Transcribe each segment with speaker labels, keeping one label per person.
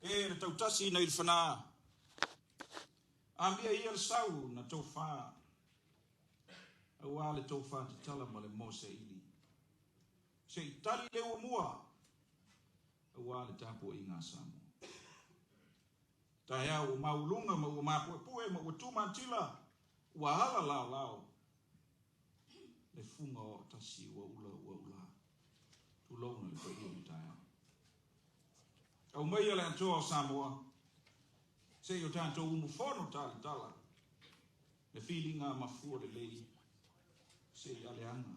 Speaker 1: E le tautasi nei le fana. Amia ia le sau na tofa. Aua le tofa tatala ma le mose ili. Se i tali le ua mua. Aua le tapuaiga a Samoa. Taeao ua maualuga ma ua mapuepue ma ua tumatila, ua ala laolao le fuga o aotasi ua ula ua ula. Tulouna le paia o le taeao. Aumaia le Atoa o Samoa, se i o tatou umufono talatala, le filiga mafua lelei, se i aleaga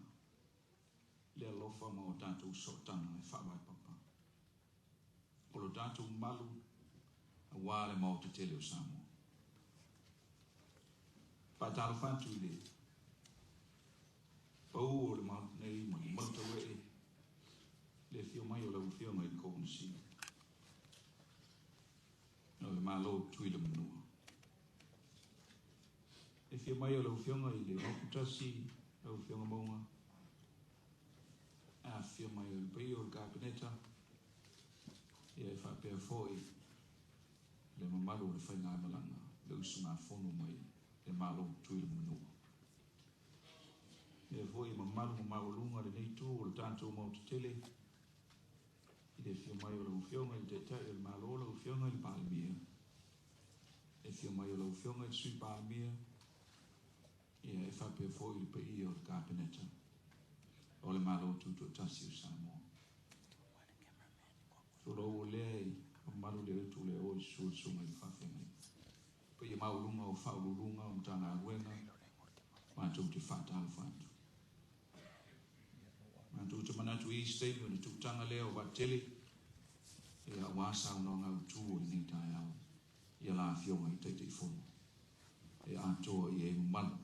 Speaker 1: le alofa ma o tatou sootaga e faavae papa. O lo tatou malu aua le Maota tele o Samoa. Faatalofa atu i le pau o le Maota nei ma le Mautauee, le afio mai o lau Afioga i le Kovana Sili o le Malo Tutuila Manua. Le afio mai o lau Afioga i le Maoputasi, lau Afioga Mauga, afifio mai o le paia o le Kapeneta, ia e faapea foi le mamalu o le faigamalaga, le usugafono mai le Malo Tutuila Manua. Lea foi e mamalu ma maualuga lenei itu o le tatou Maota tele i le afio mai o lau Afioga i le Taitai o le Malo, lau Afioga i le Palemia, le afio mai o lau Afioga i le Sui Palemia, ia e faapea foi le paia o le Kapeneta o le Malo Tutoatasi o Samoa. Tulou o lea e mamalu le utu le o i susu le susuga i le faafeagaiga. Paia maualuga o faauluuluga o Matagaluega, matou te faatalofa atu. Matou te manatu i isi taimi o le tutaga lea o Vaatele, ia aua saunoaga autu o lenei taeao i la Afioga i Taitaifono e atoa i ai mamalu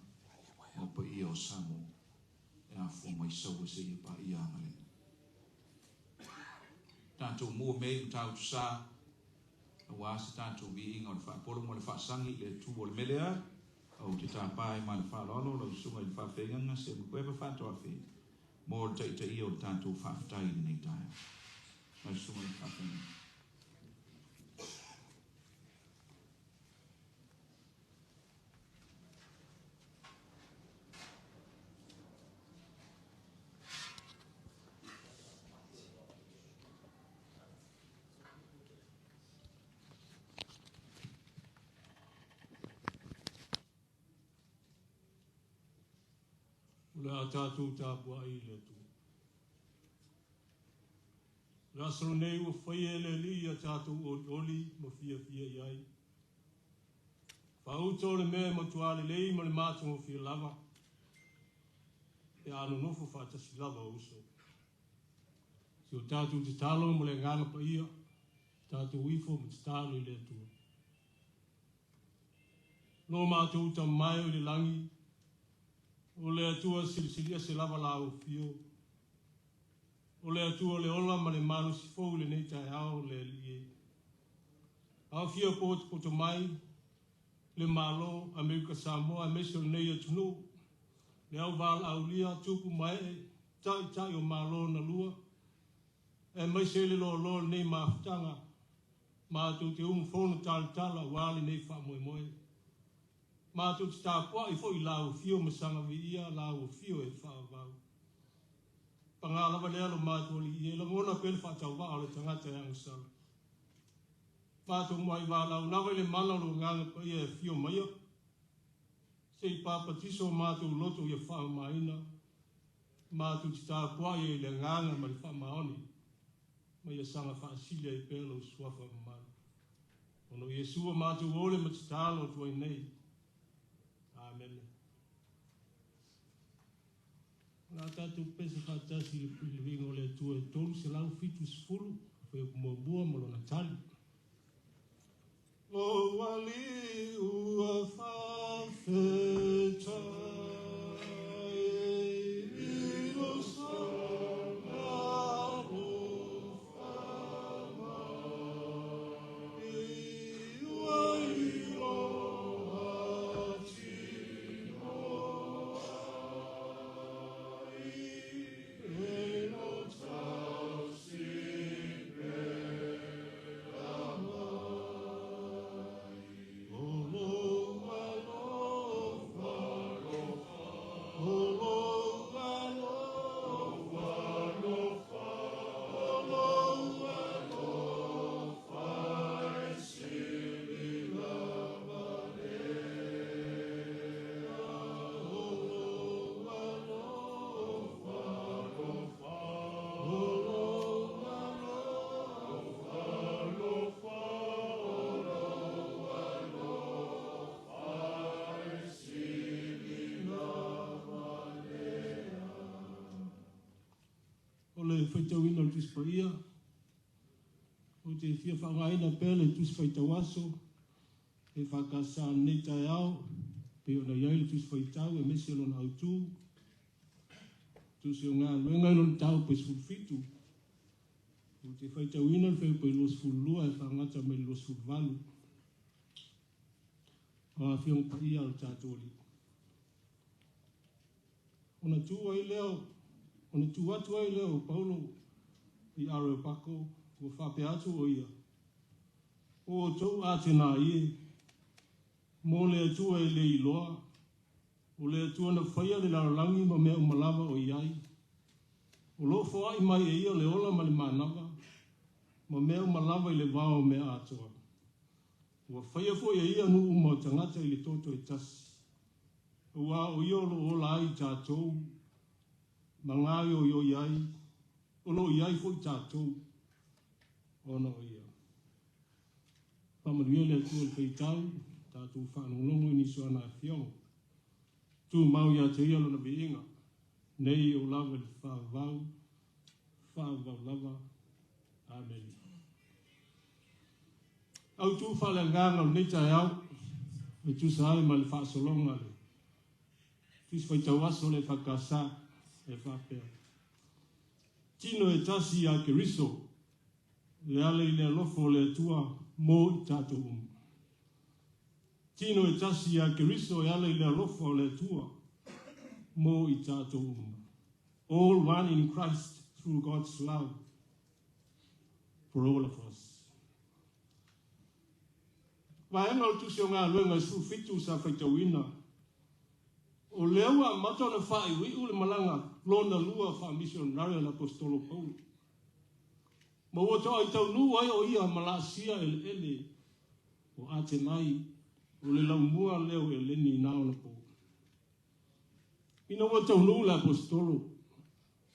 Speaker 1: ma paia o Samoa e afua mai Saua seia paia Agalega. Tatou mua mea i Matautu Sa, aua se tatou viiga o le faapolo ma le faasagi i le Atua o le mea lea, ou te tapa ai ma le faaaloalo lau Susuga i le Faafeagaiga Semakueva Faatoafe mo le taitaia o le tatou faafetai i lenei taeao. Lau Susuga i le Faafeagaiga.
Speaker 2: O le a tatou tapuai i le Atua. O le aso lenei ua faia e le Alii ia tatou olioli ma fiafia i ai. Faauta o le mea e matua lelei ma le matagofie lava, pe a nonofo faatasi lava o uso. Si o tatou tatalo ma le Agaga Paia, tatou ifo ma tatalo i le Atua. Lo matou Tama e o i le lagi, o le Atua silisili ese lava la ou afio. O le Atua o le ola ma le malosi fou i lenei taeao le Alii e. Aofia potopoto mai le Malo Amerika Samoa aemaise o lenei atunuu, le au valaaulia, tupu ma ee, taitai o Malo na lua, aemaise le loaloa o lenei mafutaga, matou te umufono talatala aua lenei faamoemoe. Matou te tapuai foi i lau afio ma saga viia lau afio e faavavau. Paga lava lea lo matou alii e lagona pea le faatauvaa o le tagata e agasala. Matou muai valaau lava i le mana o lou Agaga Paia e afio maia, se i papatiso o matou loto ia faamamaina, matou te tapuai ai i le agaga ma le faamaoni, ma ia saga faasili ai pea lou Suafa mamalu. Ona o Iesu ua matou ole ma tatalo atu ai nei. Amene. O le a tatou pese faatasi i le filifiliga o le Atua e 370, Fuaiupu muamua ma lona tali. O Alii ua faafetai i lou sola alofa mai, ua iloa tino ai e lo tausi pea mai. faitauina o le Tusi Paia, ou te fia faaaogaina pea le Tusi Faitau Aso EFKS i lenei taeao, pei ona i ai le Tusi Faitau aemaise lona autu, Tusi o Galuega i lona mataupu e 17. Ou te faitauina le fuaiupu e 22 e faagata mai le 28. O Afioga Paia o le tatou Alii. Ona tu ai lea, ona tu atu ai lea o Paulo i Areopago, ua faapea atu o ia, O outou Atena e, mo le Atua e le iloa, o le Atua na faia le lalolagi ma mea uma lava o i ai, o lo o foai mai e ia le ola ma le manava, ma mea uma lava i le vao o mea atoa. Ua faia foi e ia nuu uma o tagata i le toto e tasi, aua o ia o lo o ola ai i tatou, ma gaoioioi ai, o lo o i ai foi tatou, ona o ia. Faamanuia le Atua i le faitau, tatou faalogologo i nisi o ana afioga. Tumau ia te ia lona viiga, nei ou lava i le faavavau, faavavau lava. Amene. Autu faaleagaga o lenei taeao e tusa ai ma le faasologa le Tusi Faitau Aso le EFKS e faapea, Tino e tasi ia Keriso, le ala i le alofa o le Atua mo i tatou uma. Tino e tasi ia Keriso e ala i le alofa o le Atua mo i tatou uma. All one in Christ through God's love for all of us. Vaega o le Tusi o Galuega e 17 sa faitauina, o lea ua amata ona faaiuiu le malaga lona lua faamisionare a le Aposetolo Paulo. Ma ua toai taunuu ai o ia ma laasia eleele o Atenai, o le laumua lea o Eleni na ona po. Ina ua taunuu le Aposetolo,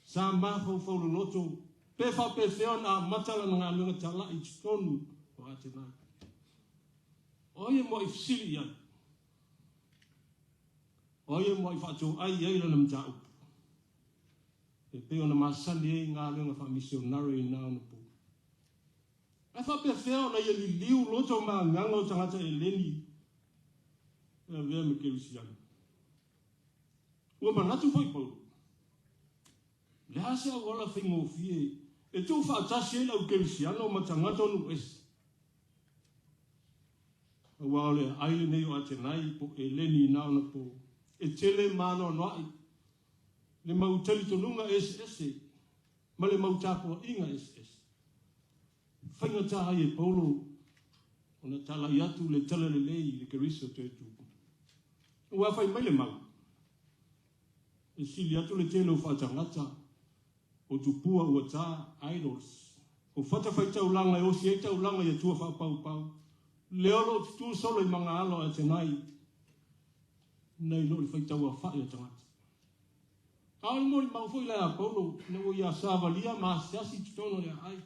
Speaker 2: sa mafaufau loloto pe faapefea ona amata lana galuega talai i totonu o Atenai. O ai e muai fesili i ai? O ai e muai faatoai i ai lana mataupu? E pei ona masani ai galuega faamisionare i na ona po. Ae faapefea ona ia liliu loto ma agaga o tagata Eleni e avea ma Kerisiano? Ua manatu foi Paulo, le a se auala faigofie e tuufaatasi ai le au Kerisiano ma tagata o nuu ese? Aua o le aai lenei o Atenai po o Eleni na ona po, e tele ma anoanoai le mau talitonuga eseese ma le mau tapuaiga eseese. Faigata ai e Paulo ona talai atu le talalelei i le Keriso toe tu. Ua fai mai le mau, e sili atu le tele o faatagata, o tupua ua ta, idols, o fatafaitaulaga e osi ai taulaga i atua faapaupau, lea o lo o tutū solo i magaalo a Atenai, nai lo le faitauafa'i o tagata. A o le molimau foi lea a Paulo ina ua ia savalia ma asiasi i totonu o le aai.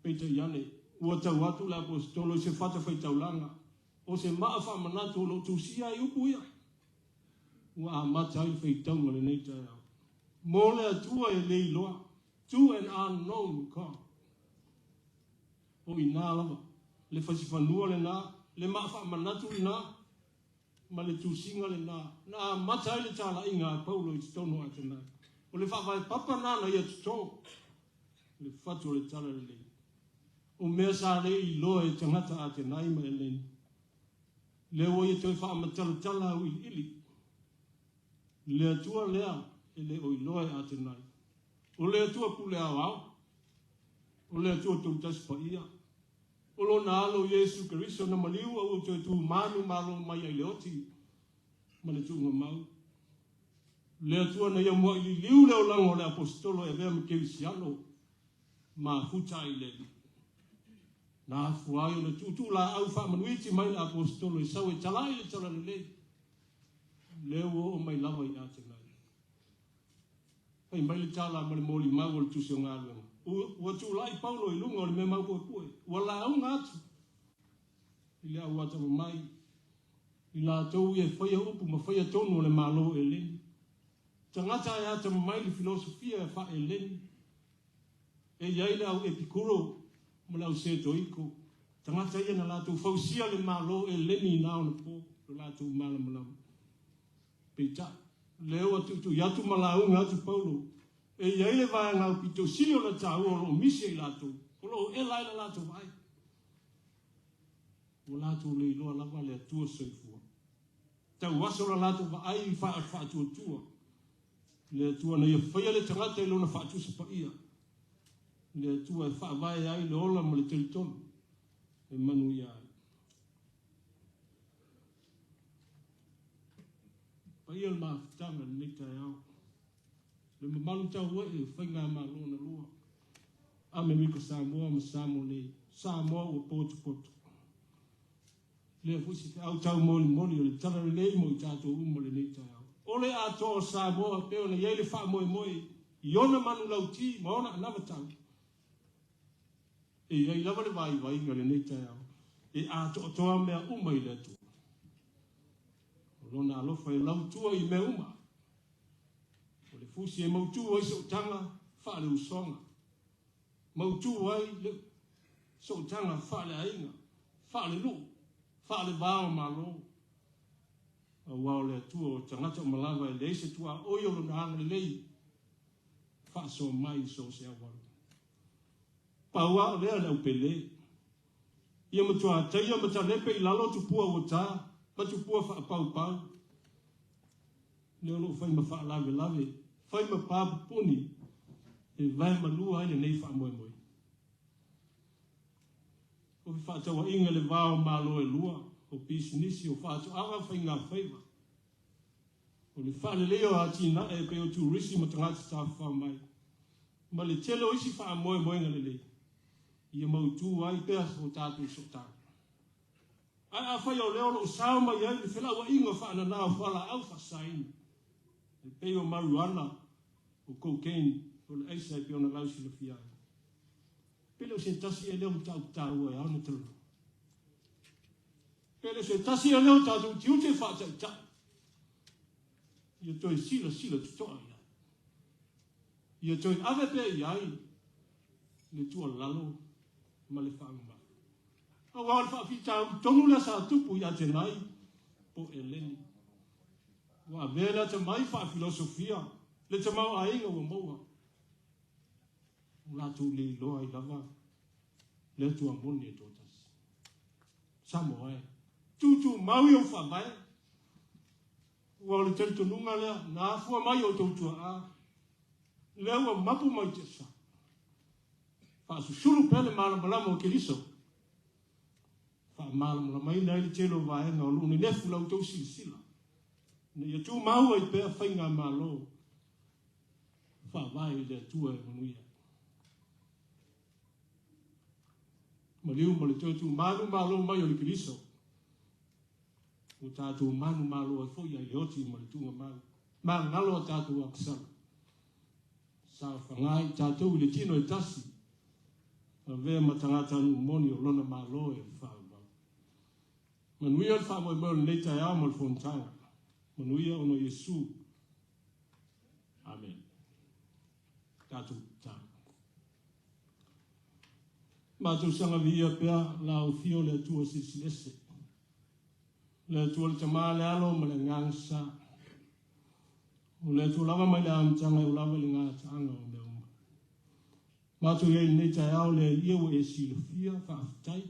Speaker 2: Peitai ane, ua tau atu le Aposetolo i se fatafaitaulaga, o se maa faamanatu o lo o tusia ai upu ia. Ua amata ai le faitauga o lenei taeao. Mo le Atua e le iloa, to an unknown God. O i ina lava, le fasifanua lena, le maa faamanatu lena, ma le tusiga lena na amata ai le talaiga a Paulo i totonu o Atenai. O le faavae papa lena na ia toto le fatu o le talalelei. O mea sa le iloa e tagata Atenai ma Eleni, lea ua ia toe faamatalatala auiliili. Le Atua lea e le o iloa e Atenai. O le Atua pule aoao, o le Atua Toutasi Paia, O lona Alo Iesu Keriso na maliu a ua toe tu manu malo mai ai le oti ma le tuuga mau. Le Atua na ia mua'i liliu le olaga o le Aposetolo e avea ma Kerisiano mafuta ai le Alii. Na afua ai ona tuutuu laau faamanuiti mai le Aposetolo e sau e tala'i le talalelei, lea ua oo mai lava i Atenai. Fai mai le tala ma le molimau o le Tusi o Galuega, Ua tulai Paulo i luga o le mea maupuepue, ua lauga atu i le au atamamai, i latou ia e faia upu ma faia tonu o le Malo o Eleni. Tagata e atamamai i le filosofia faa-Eleni, e i ai le au Epikuro ma le au Setoiko, tagata ia na latou fausia le Malo Eleni i na ona po, lo latou malamalama. Peitai, lea ua tuitui atu ma lauga atu Paulo, e i ai le vaega aupito sili ona taua o lo o misi e i latou, o lo o ela ai la latou vaai. Ua latou le iloa lava le Atua soifua. Tauaso la latou vaai i faatuatua le Atua na ia faia le tagata i lona faatusa paia, le Atua e faavae ai le ola ma le talitonu e manuia ai. Paia o le mafutaga i lenei taeao, le mamalu tauee o faigamalo na lua, Amerika Samoa ma Samoa nei, Samoa ua potopoto. Lea foi se feau taumolimoli o le Talalelei mo i tatou uma lenei taeao. O le atoa o Samoa e pei ona i ai le faamoemoe i ona manulauti ma ona anavatau, e i ai lava le vaivaiga i lenei taeao e atoatoa mea uma i le Atua. O Lona alofa e lautua i mea uma. O le fusi e mautu ai sootaga faale-usoga, mautu ai le sootaga faaleaiga, faalenuu, faaleva o Malo. Aua o le Atua o tagata uma lava e leai se tuaoi o Lona agalelei faasoa mai i so o se auala. Pau lava o lea le aupele. Ia matua taia ma talepe i lalo tupua ua ta ma tupua faapaupau. Lea o lo o fai ma faalavelave, fai ma pa pupuni e vaemalua ai lenei faamoemoe. O fefaatauaiga i le va o Malo e lua, o pisinisi, o faatoaga, faigafaiva, o le faaleleia o atinae e pei o turisi ma tagata tafafao mai, ma le tele o isi faamoemoega lelei, ia mautu ai pea so tatou sootaga. Ae afai o lea o lo o sao mai ai le felauaiga faanana o fualaau faasaina, e pei o marijuana, o cocaine, o le aisa e pei ona lausilafia ai, pe le o se tasi ea lea o mataupu taua e ao ona talanoa? Pe le o se tasi ea lea o tatou tiute faataitai ia toe silasila totoa i ai, ia toe ave pea i ai le tuualalo ma le faamamalu? Aua o le faafitauli tonu lea sa tupu i Atenai po o Eleni. Ua avea le atamai faafilosofia, le tamaoaiga ua maua, ua latou le iloa ai lava le Atua moni e toatasi. Samoa e, tutumau i ou faavae, aua o le talitonuga lea na afua mai outou tuaa, lea ua mapu mai tiasa. Faasusulu pea le malamalama o Keriso, faamalamalamaina ai le tele o vaega o lo o nenefu la outou silasila, ina ia tumau ai pea faigamalo faavae i le Atua e manuia ai. Maliu ma le toe tumanumalo mai o le Keriso, ua tatou manumalo ai foi ai le oti ma le tuugamau, magalo a tatou agasala. Saofaga i tatou i le tino e tasi, avea ma tagatanuu moni o Lona Malo e faaauau. Manuia le faamoemoe o lenei taeao ma le fonotaga. Manuia ona o Iesu. Amene. Tatou tatalo. Matou saga viia pea la au fia o le Atua Silisili Ese. Le Atua le Tama, le Alo ma le Agaga Sa. O le Atua lava mai le amataga e oo lava i le gataaga o mea uma. Matou i ai i lenei taeao le Alii ua e silafia, faafetai.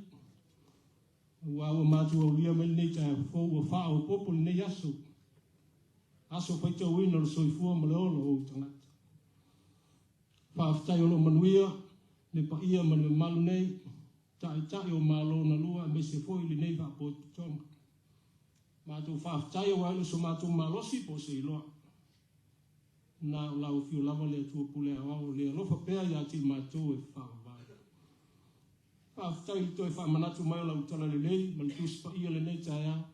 Speaker 2: Aua ua matou aulia mai lenei taeao fou ua faaopoopo lenei aso, aso faitauina o le soifua ma le ola o ou tagata. Faafetai o lo o manuia le paia ma le mamalu nei, Taitai o Malo na lua aemaise foi lenei faapotopotoga. Matou faafetai aua e le o so matou malosi po o se iloa. Na o lau afio lava le Atua Pule Aoao le alofa pea ia te i matou e faavavau. Faafetai i le toe faamanatu mai o lau talalelei ma le Tusi Paia lenei taeao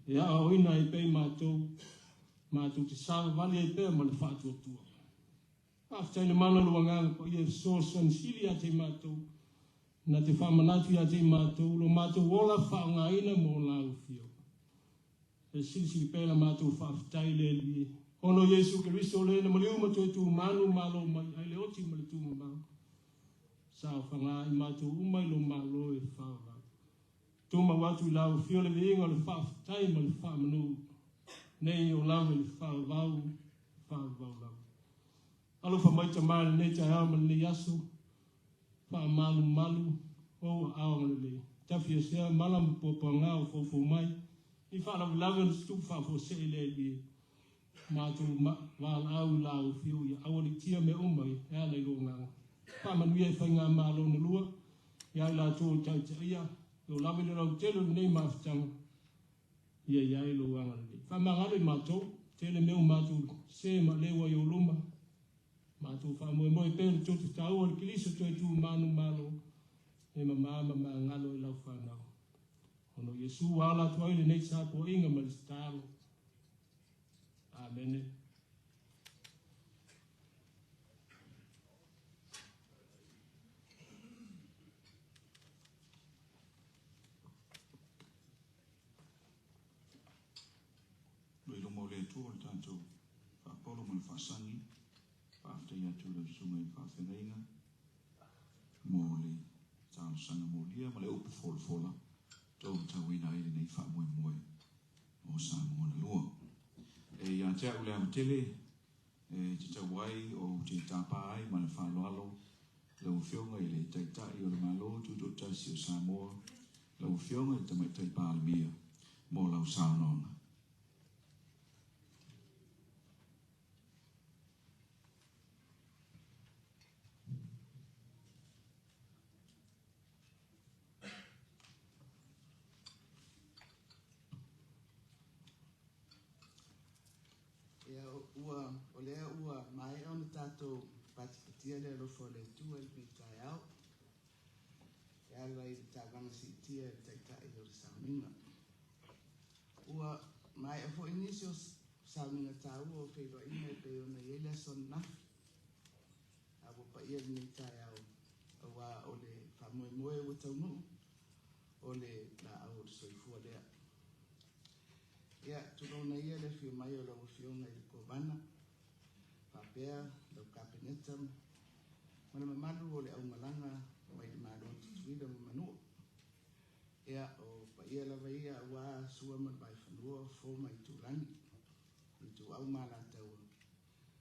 Speaker 2: e aoaoina ai pea i matou, matou te savavali ai pea ma le faatuatua. Faafetai le mana o lou Agaga Paia e fesoasoani sili ia te i matou, na te faamanatu ia te i matou lo matou ola faaaogaina mo lau Afioga. E silisili pea la matou faafetai le Alii e. Ona o Iesu Keriso o le na maliu ma toe tumanu malo mai ai le oti ma le tumamau. Saofaga i matou uma i lou Malo e faavavau. Tumau atu i lau afio le viiga o le faafetai ma le faamanu, nei o lava i le faavavau, faavavau lava. Alofa mai Tama i lenei taeao ma lenei aso, faamalumalu ou aao agalelei. Tafiesea mala ma puapuaga o foufou mai, i faalavelave ona tutupu faafuasei le Alii e. Matou valaau i lau afio ia aualiitia mea uma e ala i lou agaga. Faamanuia i faigamalo na lua, ia i latou o taitaia, e o lava i le lautele o lenei mafutaga, ia i ai lou agalelei. Faamagalo i matou, tele mea ua matou se ma leu ai ou luma, matou faamoemoe pea i le toto taua o le Keriso toe tu manumalo, e mama ma magalo i lau fanau. Ona o Iesu ua ala atu ai lenei tapuaiga ma le tatalo. Amene.
Speaker 1: Lo i luma o le Atua o le tatou faapolo ma le faasagi, faafetai atu i lau susuga i le faafeagaiga mo le talosaga molia ma le upu folafola taumatauina ai lenei faamoemoe o Samoa na lua. E ia te au le ava tele e tatau ai ou te tapa ai ma le faaaloalo lau Afioga i le Taitai o le Malo Tutoatasi o Samoa, lau Afioga i le Tamaitai Palemia, mo lau saunoaga.
Speaker 3: Ia, ua, o lea ua maea ona tatou patipatia le alofa o le Atua i lenei taeao, e ala i le taulaga siitia e le Taitai o le sauniga. Ua maea foi nisi o sauniga taua o feiloaiga e pei ona i ai le aso ananafi, a ua paia lenei taeao, auā o le faamoemoe ua taunuu, o le laau o le soifua lea. Ia, tulouna ia le afio mai o lau Afioga i le Kovana, faapea lau Kapeneta ma le mamalu o le aumalaga mai le Malo o Tutuila ma Manua. Ia, o paia lava ia aua Sua ma le Vaifanua, Fofo ma Aitulagi, Ituau ma Alataua,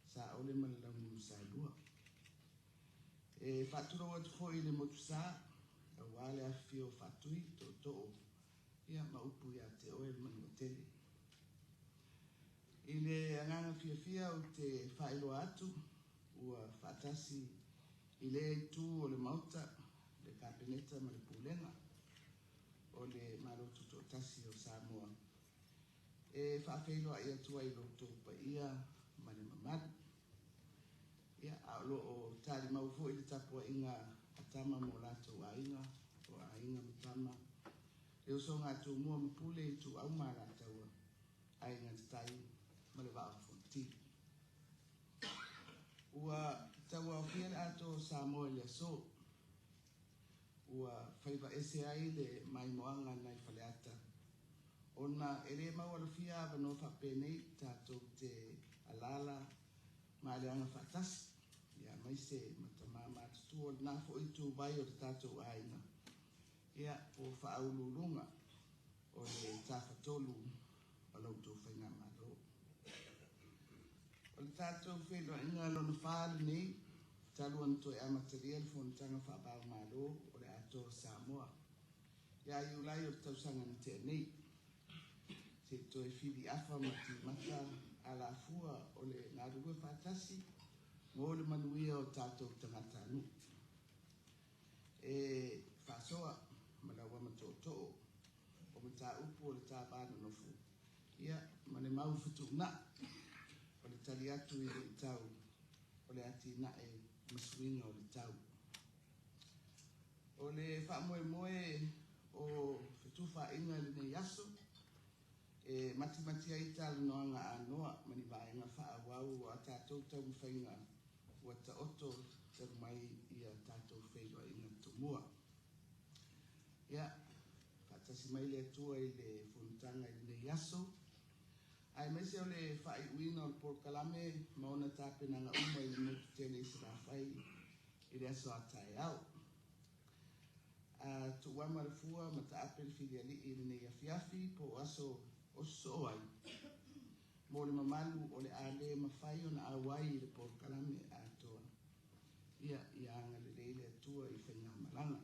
Speaker 3: Saole ma le Launiu Saelua. E faatulou atu foi i le Motusa, aua le afifio o Faatui, Tootoo, ia ma upu ia te oe le Manuatele. I le agaga fiafia ou te faailoa atu, ua faatasi i lea itu o le Maota, le Kapeneta ma le Pulega o le Malo Tutoatasi o Samoa, e faafeiloai atu ai i lo outou paia ma le mamalu. Ia, a o lo o talimau foi le tapuaiga a Tama ma o latou aiga, o Aiga ma Tama, le usoga a Tumua ma Pule, Ituau ma Alataua, Aiga i le Tai ma le Vaa o Fonoti. Ua tauaofia le atoa o Samoa i le aso. Ua faiva ese ai le maimoaga nai Faleata, ona e le maualofia avanoa faapenei tatou te alaala ma aleaga faatasi, ia aemaise ma tama matutua o lena foi ituvai o le tatou aiga, ia po o faauluuluga o le tafatolu o la outou faigamalo. O le tatou feiloaiga lona fa lenei, talu ona toe amatalia le fonotaga faava-o-Malo o le Atoa o Samoa ia Iulai o le tausaga na tea nei, se i toe fili afa ma timata alafua o le galulue faatasi mo le manuia o tatou tagatanuu. E faasoa ma lau ama tootoo o mataupu o le tava nonofo, ia, ma le mau fetuunai o le tali atu i luitau o le atinae ma suiga o le tau. O le faamoemoe o fetufaaiga i lenei aso, e matimati ai talanoaga anoa ma ni vaega faaauau o a tatou taumafaiga ua taoto talu mai ia tatou feiloaiga tomua. Ia, faatasi mai le Atua i le fonotaga i lenei aso. Aemaise o le faaiuina o le polokalame ma ona tapenaga uma i le motu tele i Salafai i le aso a taeao. A tuuama le fua ma taape le filialii i lenei afiafi po o aso o sosoo ai mo le mamalu o le a le mafai ona auai i le polokalame atoa. Ia, ia agalelei le Atua i faigamalaga.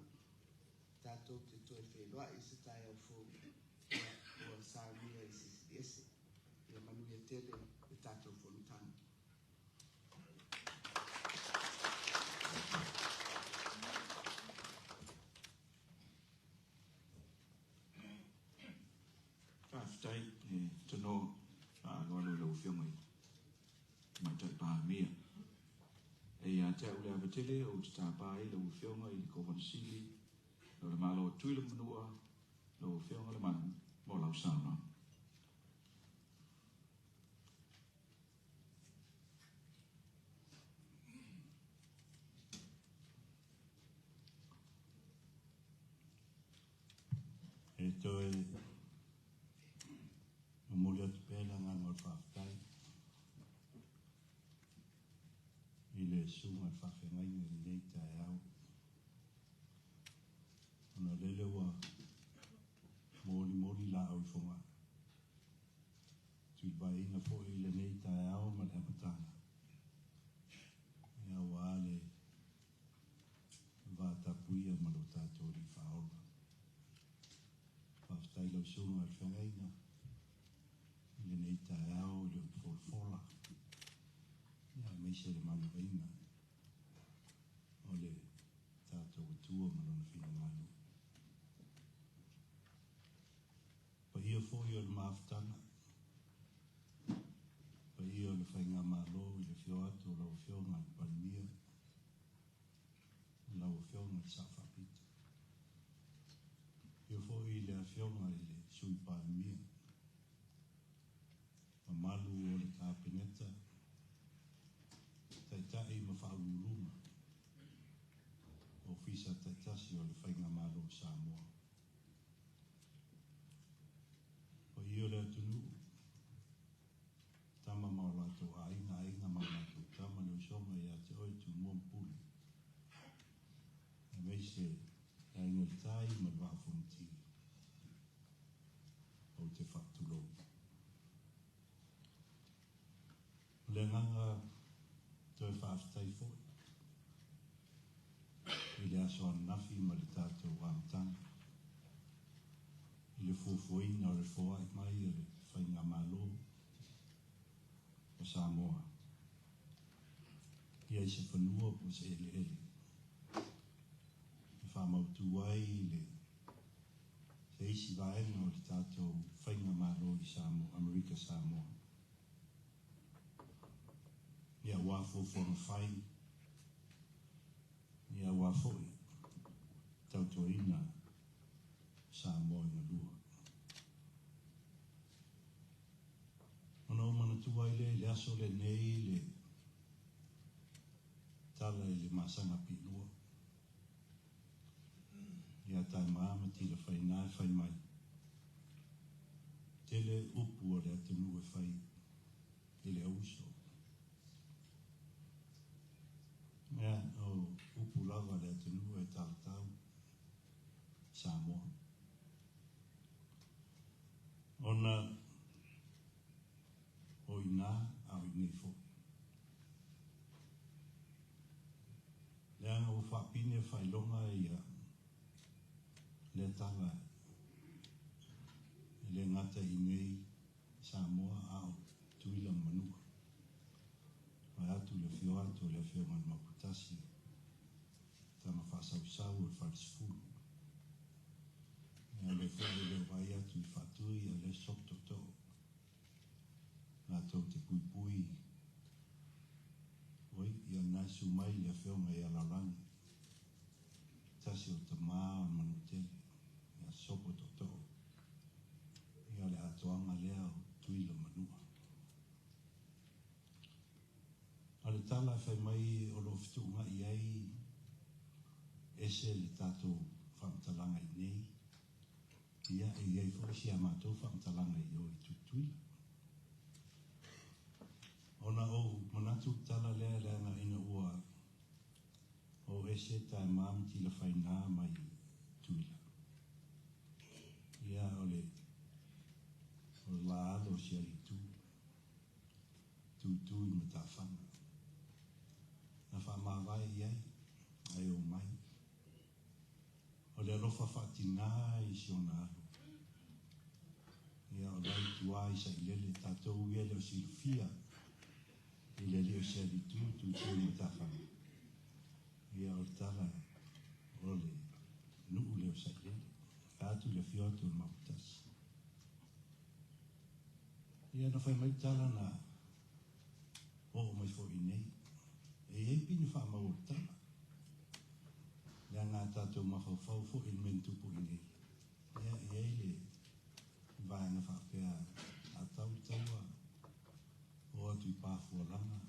Speaker 3: Tatou te toe feiloai i se taeao fou, ia, ua saunia i Silisiliese. Ia manuia tele le tatou fonotaga.
Speaker 1: Faafetai le tanoa faaaloalo i lau Afioga i le Tamaitai Palemia. E ia te au le ava tele ou te tapa ai lau Afioga i le Kovana Sili o le Malo o Tutuila ma Manua, lau Afioga Lemanu, mo lau saunoaga.
Speaker 4: E toe momoli atu pea le agaga o le faafetai i le susuga i le faafeagaiga i lenei taeao, ona o lele ua molimoli laau i Fogaa, tulivaeina foi i lenei taeao ma le amataga, aua le va tapuia ma lo tatou Alii Faaola. Faafetai lau susuga i le feagaiga i lenei taeao i le upu folafola, aemaise le manavaina o le tatou Atua ma lona finagalo. Paia foi o le mafutaga, paia o le faigamalo i le afio atu o lau Afioga i le Palemia, lau Afioga i le Sao Faapito. Afio foi le Afioga i le Sui Palemia, mamalu o le Kapeneta, Taitai ma Faauluuluga, Ofisa taitasi o le Faigamalo o Samoa. Paia o le atunuu, tama ma o latou aiga, aiga ma o latou tama, le usoga ia te oe Tumua ma Pule, aemaise le Aiga i le Tai ma le Vaa o Fonoti. Ou te faatulou. O le agaga toe faafetai foi i le aso ananafi ma le tatou amataga i le fuafuaina o le foai mai o le Faigamalo o Samoa ia i se fanua po o se eleele e faamautu ai le se isi vaega o le tatou Faigamalo i Samoa, Amerika Samoa. Ia aua fuafuaga fai, ia aua foi tautuaina Samoa i galua. Ona ou manatua ai lea i le aso lenei le tala i le masaga piilua. Ia Taima ma Tilafaiga e fai mai, Tele upu a le atunuu e fai i le auuso. Ia, o upu lava a le atunuu e talatau Samoa. Ona o i ina a o i inei foi. Leaga ua faapine faailoga ia lea tala e le gata i inei i Samoa a o Tutuila ma Manua. Vaeatu le afio atu o le Afioga i le Maoputasi, tama faasausau o le Falesefulu. Ia o lea foi e le o vaai atu i Faatui a o lea e sopo tootoo latou te puipui. Oi, ia lena e susu mai le Afioga ia Laulagi, tasi o tama o le Manuatele, ia sopo tootoo. Ia o le atoaga lea o Tutuila ma Manua. A o le tala e fai mai o lo o fetuunai ai ese le tatou faamatalaga i inei, ia e i ai foi si a matou faamatalaga i o i Tutuila. atu le tala lea leaga ina ua o ese Taema ma Tilafaiga mai Tutuila. Ia o le o le la alo o si Aliitu, tutu i matafaga. Na faamavae i ai ae omai. O le alofa faatina i si ona alo. Ia o la i tua i Sailele tatou ia le o silafia i le alii o si Aliitu tutu i matafaga. Ia o le tala o le nuu lea o Sailele. Vaeatu le afio atu o le Maoputasi. Ia na fai mai tala na oo mai foi i nei. E i ai pine faamau o le tala. Leaga a tatou mafaufau foi i le mea na tupu i nei. Ia e i ai le vaega faapea a tau le taua oo atu i Pafualaga,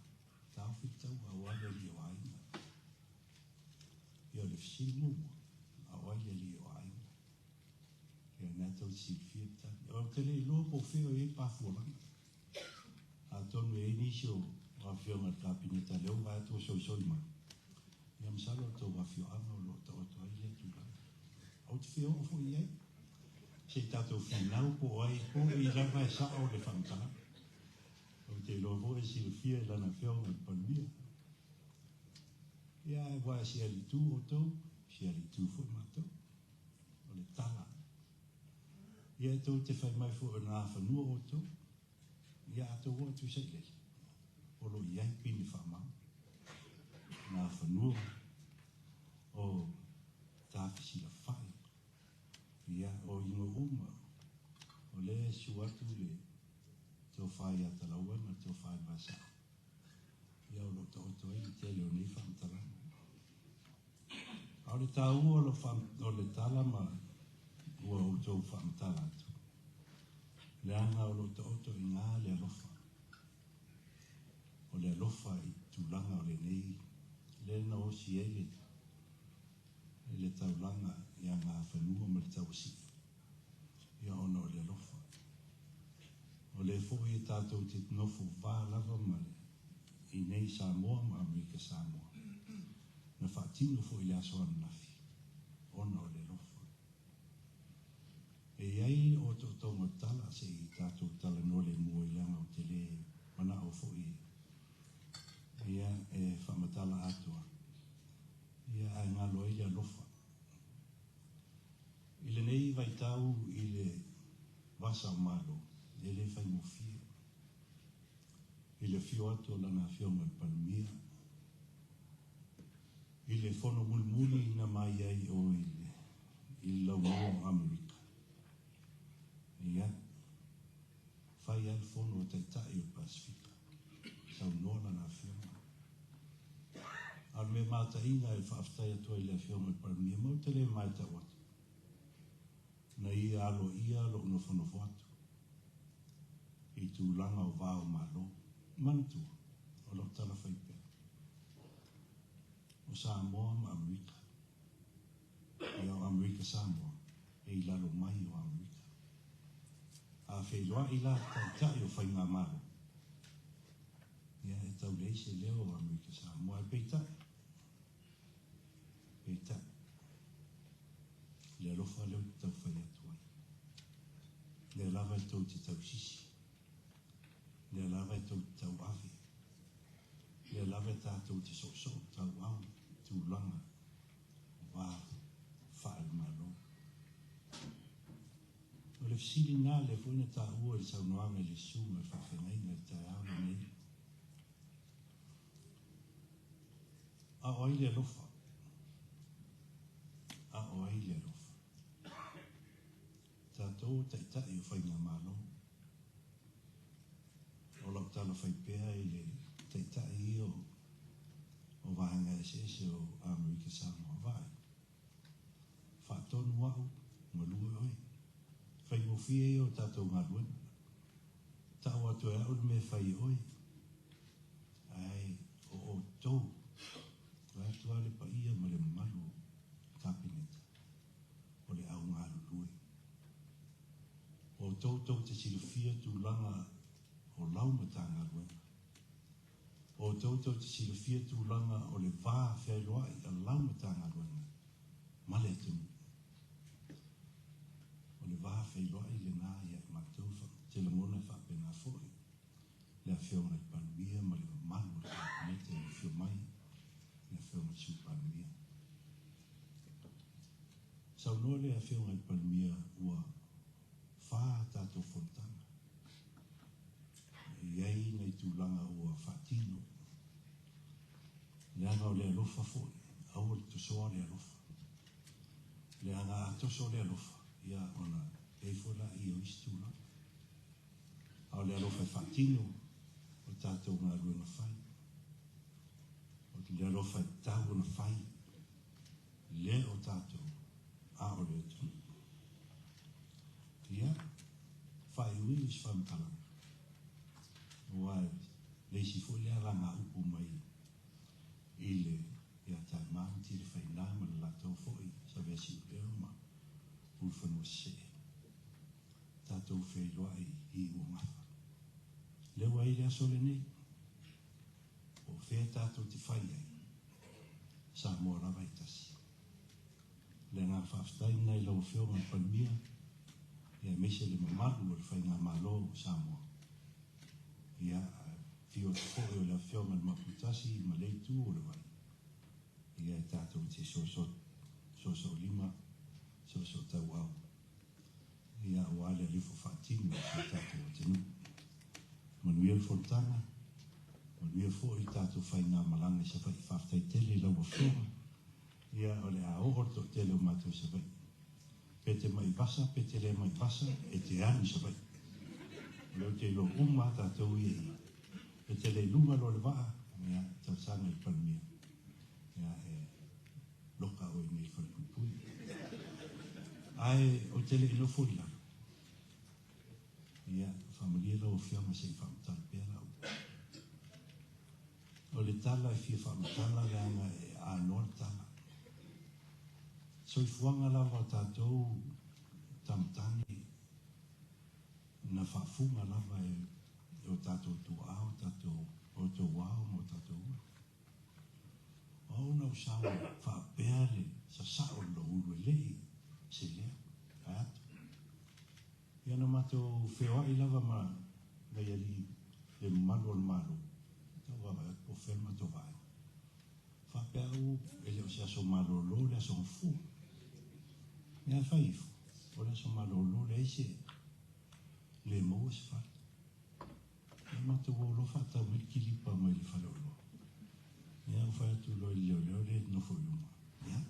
Speaker 4: taofi le taua aua le alii o aiga. Ia o le fesili muamua, a o ai le alii o aiga? Ia o lena tou te silafia le tali. Ou te le iloa po o fea o i ai Pafualaga. Atonu e i ai nisi o afioga i le Kapeneta lea ua vaai atu ua soisoi mai, ia masalo o le tou afioaga o lo o taoto ai lea tulaga. Ou te fia oo foi i ai, se i tatou finau po o ai, po o i lava e sao le faamatalaga. Ou te iloa foi e silafia e lana afioga i le Palemia. Ia, aua e si Aliitu outou, si Aliitu foi matou. O le tala. Ia, tou te fai mai foi o Nafanua outou. Ia, a tou oo atu i Sailele, o lo o i ai pine faamau. Nafanua o Tafesilafai. Ia, o igoa uma, o lea e susu atu le tofa ia Talaua ma le tofa i le Vaesao. Ia, o lo o taoto ai le tele o nei faamatalaga. A o le taua o le tala ma ua outou faamatala atu, leaga o lo o taoto i ina le alofa. O le alofa i tulaga o lenei, lea na osi ai le le taulaga ia Gafanua ma le Tauasii, ia ona o le alofa. O lea foi e tatou te nofo va lava ma le i nei Samoa ma Amerika Samoa, na faatino foi i le aso ananafi ona o le alofa. E i ai otootoga o tala se i tatou talanoa le mua i leaga ou te le manao foi ia e faamatala atoa ia ae galo ai le alofa. I lenei vaitau i le vasa o Malo, e le faigofie i le afio atu o Lana Afioga i le Palemia, i le fono mulimuli na mai ai o i le i le laumua o Amerika. Ia, fai lava le fono a Taitai o le Pasefika, saunoa Lana Afioga. A o le mea mataina e faafetai atu ai i le Afioga i le Palemia, ma ou te le matau atu, na ia aloaia lou nofonofo atu i tulaga o va o Malo. Manatua, o lau tala faipea, o Samoa ma Amerika, ia o Amerika Samoa, e i lalo mai o Amerika. A feiloai la Taitai o Faigamalo, ia e tau leai se leo o Amerika Samoa. Ae peitai, peitai, le alofa lea ou te tau fai atu ai, lea lava e tou te tausisi, lea lava e tou te tauave, lea lava e tatou te soosoo tauau i tulaga o va faale-Malo. O le fesili lena lea foi na taua i le saunoaga i le susuga i le faafeagaiga i le taeao lenei. A o ai le alofa? A o ai le alofa? Tatou o taitai o faigamalo. O lau tala fai pea i le taitai ia o vaega eseese o Amerika Samoa. Vaai, faatonu au, galue oe. Faigofie ia o tatou galuega. Tau atu e au le mea e fai e oe. Ae o outou, vaeatu lava le paia ma le mamalu o le Kapeneta, o le au galulue. O outou tou te silafia tulaga o lau Matagaluega. O outou tou te silafia tulaga o le va feailoai a lau Matagaluega ma le atunuu. O le va feiloai lena ia i matou te lagona e faapena foi le Afioga i le Palemia ma le mamalu o le Kapeneta i le afio mai le Afioga i le Sui Palemia. Saunoa le Afioga i le Palemia ua fa tatou fonotaga. E i ai nai tulaga ua faatino. Leaga o le alofa foi, aua le tosoa le alofa. Leaga a toso le alofa, ia ona i ai foi laia o isi tulaga. A o le alofa e faatino o tatou galuega fai. O le alofa e tatau ona fai, le o tatou, a o le atunuu. Ia, faaiuiu se faamatalaga, aua le isi foi lea alagaupu mai i le ia Taima ma Tilafaiga ma le latou foi Saveasiuleo ma Ulufanua Sesee. Tatou feiloai i Iuogafa. Lea ua i le aso lenei, po o fea tatou te fai ai, Samoa lava e tasi. Le agaga faafetai lena i lau Afioga i le Palemia, ia aemaise le mamalu o le Faigamalo o Samoa. Ia, afio atu foi o le Afioga i le Maoputasi ma le itu o le vai, ia e tatou te soosoosoolima, soosootauau, ia aua le alifo faatino o si o tatou atunuu. Manuia le fonotaga, manuia foi le tatou faigamalaga i Savaii. Faafetai tele i lau Afioga, ia o le a oo le toatele o matou i Savaii. Pe te mai vasa, pe te le mai vasa, e te alu i Savaii. O lea ou te iloa uma lava tatou ia i i. E te le i luga loa o le vaa, ia, talosaga i le Palemia, ia, e loka oe i nei i le falepuipui. Ae ou te le i nofo i lalo, ia, faamalie lau Afioga se i faamatala pea lau. O le tala e fia faamatala leaga e anoa le tala. Soifuaga lava o tatou tamatane na faafuga lava e o tatou tuaa, o tatou o outou ao ma o tatou ulu. O au na ou sau e faapea le sasao o le loulu e le i se leo, ae atu. Ia na matou feoai lava ma nai alii le mamalu o le Malo, tau vaavaai atu po o fea le matou vaega. Faapea au e le o se aso malolo le aso Gafua. Ia ae fai ifo, o le aso malolo leai se le maua se fale. Ia matou o loa faatau mai le kilipa mai le faleoloa. Ia ou fai atu loa i le leoleo lea e nofo i luma, ia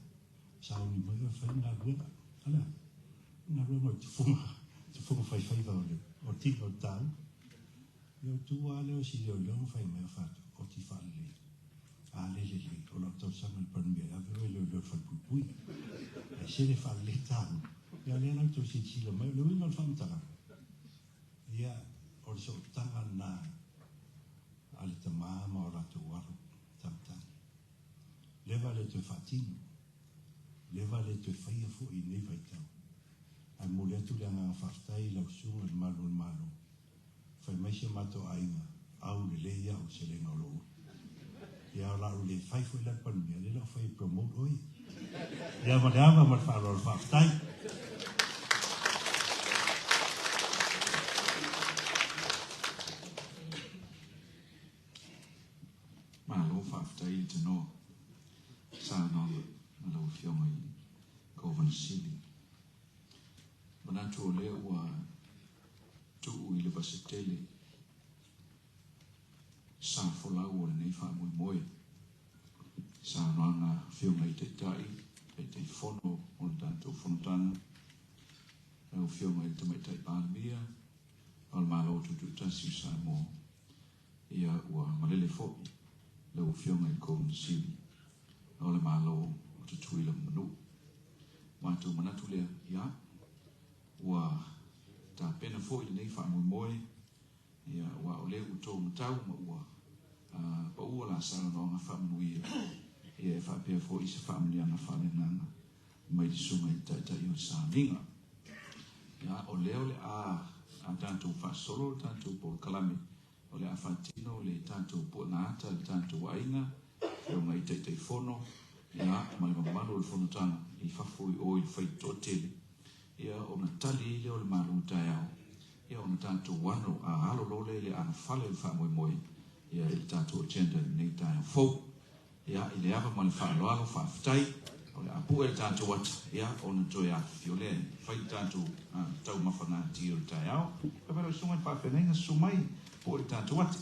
Speaker 4: sauni mai oe e fai le galuega. A le a? O le galuega o le tufuga, tufuga faifaiva o le o tino o le taua. Ia ou tu lava lea o si leoleo ma fai mai, ou fai atu, oti faalelei. A le lelei, o lau talosaga i le Palemia e ave oe e leoleo i le falepuipui. Ae sele faalelei taua. Ia o lea la ua toe silasila mai, o le uiga o le faamatalaga, ia, o le sootaga lena a le tama ma o latou alo tamatane. Leva le toe faatino, leva le toe faia foi i lenei vaitau. Ae momoli atu le agaga faafetai i lau susuga i le Malu o le Malo, fai mai si o matou aiga, au lelei au i le selega o lou ulu. Ia o lau le fai foi la le Palemia, lea la ua fai e promote oe. Ia ma le ava ma le faaaloalo faafetai.
Speaker 1: Malo faafetai le tanoa saunoaga a lau Afioga i le Kovana Sili. Manatu o lea ua tuu i le vasetele sa folau o lenei faamoemoe. Saunoaga a Afioga i Taitai, Taitaifono o le tatou Fonotaga, lau Afioga i le Tamaitai Palemia o le Malo Tutoatasi o Samoa, ia ua malele foi lau Afioga i le Kovana Sili o le Malo o Tutuila ma Manua. Matou manatu lea, ia, ua tapena foi lenei faamoemoe, ia, aua o lea ua outou matau ma ua paua la saunoaga faamanuia, ia e faapea foi se faamanuiaga faaleagaga mai le Susuga i le Taitai o le Sauniga. Ia, o lea o le a tatou faasolo le tatou polokalame. O le a faatino le tatou puega ata i le tatou aiga, afioga i Taitaifono, ia, ma le mamalu o le fonotaga i fafo i o i le faitoatele, ia, ona tali ai lea o le malu taeao, ia, ona tatou ano, a, alo loa lea i le anofale o le faamoemoe, ia, i le tatou agenda i lenei taeao fou. Ia, i le ava ma le faaaloalo, faafetai, o le a pue le tatou ata, ia, ona toe afifio lea e fai le tatou taumafa natia o le taeao. Fai mai lau susuga i le faafeagaiga, susu mai, pue le tatou ata.